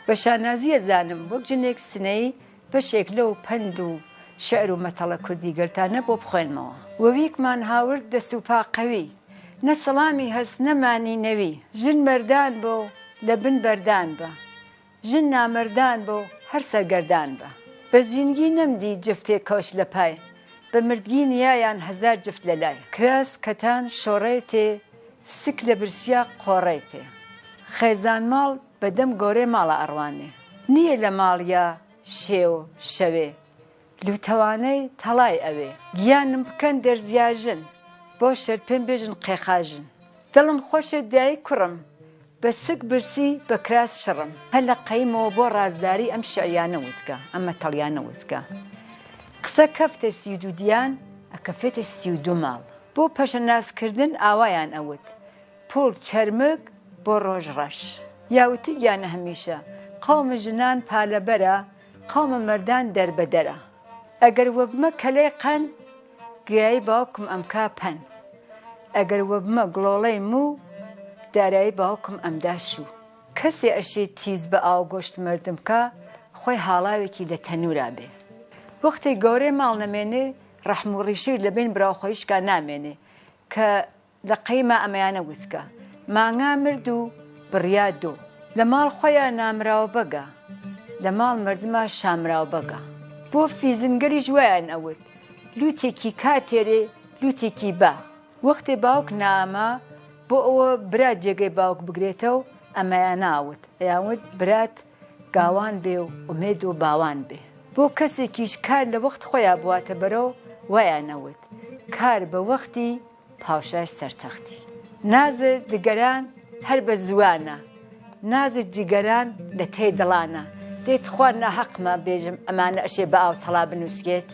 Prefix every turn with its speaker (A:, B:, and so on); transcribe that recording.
A: بە شانازی ئەزانم وەک ژنێک سنەیی بەشێک لەو پەند و شیعر و مەتەڵە کوردیگەلتانە بۆ بخوێنمەوە. وەویکمان هاورد دەس و پا قەوی. نە سڵامی هەس نە مانی نەوی. ژن مەردان بە و لە بن بەردان بە. ژن نامەردان بە و هەر سەرگەردان بە. بە زینگی نەمدی جفتێ کەوش لە پای. بە مردگی نیایان هزار جفت لە لای. کراس کەتان شۆڕێ تێ سک لە برسیا قۆڕێ تێ. خێزان ماڵ بە دەم گۆرێ ماڵا ئەڕوانێ. نییە لە ماڵیا شێو شەوێ. لووتەوانەی تەڵای ئەوێ. گیانم بکەن دەرزیاژن. بۆ شەرت پێم بێژن قێخاژن. دڵم خۆشە دایک کوڕم. بە سک برسی بە کراس شڕم. هەر لە قەیمەوە بۆ ڕازداری ئەم شعریانە وتگە، ئەم مەتەڵیانە وتگە. قسە کەفتە 32 دیان، ئەکەفێتە 32 ماڵ. بۆ پەشە ناس کردن ئاوایان ئەوت، پوڵ چەرمگ بۆ ڕۆژ ڕەش. یا وتگیانە هەمیشە، قەوم ژنان پالەبەرە، قەوم مەردان دەربەدەرە. ئەگەر وەبمە کەلەی قەن، گیایی باوکم ئەمکا پەن. ئەگەر وەبمە گڵۆڵەی موو، دارایی باوکم ئەمدا شوو. کەسێ ئەشێ تیز بە ئاو گۆشت مەردم کا، خۆی هاڵاوێکی لە تەنوورا بێ. وەختێ گەورەی ماڵ نەمێنێ، ڕەحم و ڕیشەی لە بەین برا و خوەیشکا نامێنێ کە لە قەیما ئەمەیانە وتگە. مانگا مرد و بڕیا دۆ. لە ماڵ خوەیا نامراو بەگە، لە ماڵ مەردما شامراو بەگە. بۆ فیزنگەریش وایان ئەوت، لووتێکی کا تێرێ، لووتێکی با. وەختێ باوک ناما، بۆ ئەوە برات جێگەی باوک بگرێتەو، ئەمەیانە ئەوت، ئەیان وت برات گاوان بێ و ئومێد و باوان بێ. بۆ کەسێکیش کار لە وەخت خوەیا بواتە بەرەو، وایان ئەوت، کار بە وەختی پاشای سەر تەختی. ناز دگەران هەر بە زوانە، ناز جگەران لە تەی دڵانە. دەی تخوا ناهەقمە بێژم ئەمانە ئەشێ بە ئاو تەڵا بنووسرێت؟